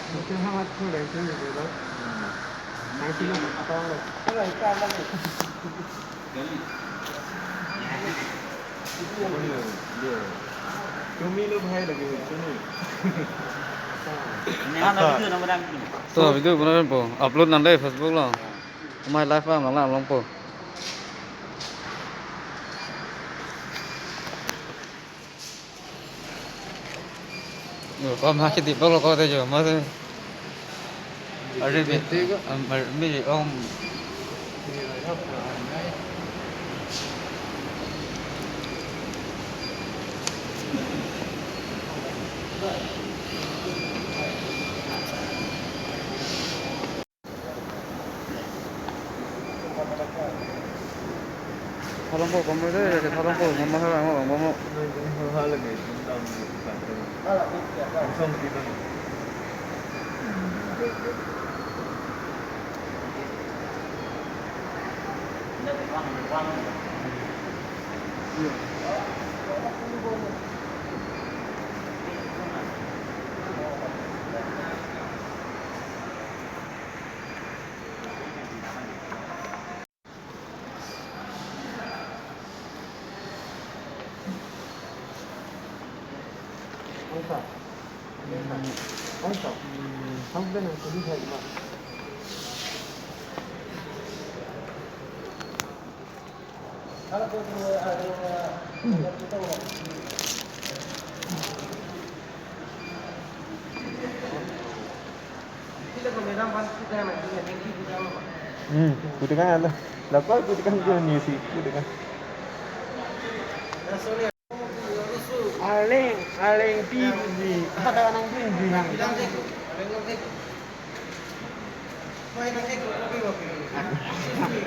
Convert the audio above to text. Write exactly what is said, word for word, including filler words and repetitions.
Itu hamat pula itu gitu loh. Nang sini apa? Tumi lo bhai lagi tumi. Neha na video na barang tu. To video banai po, upload nang dei Facebook lo. Amei live abang lang lang po. Yo, kom ha kiti bolo ko te jo, ma te. Are mi, am, are mi, om. Thalong po, kom de, thalong po, mama ha, mama, mama. Hmm, kutekan alo. Lapar kutekan dia ni si kutekan. Aleng, aleng pi di. Ada orang pi di yang.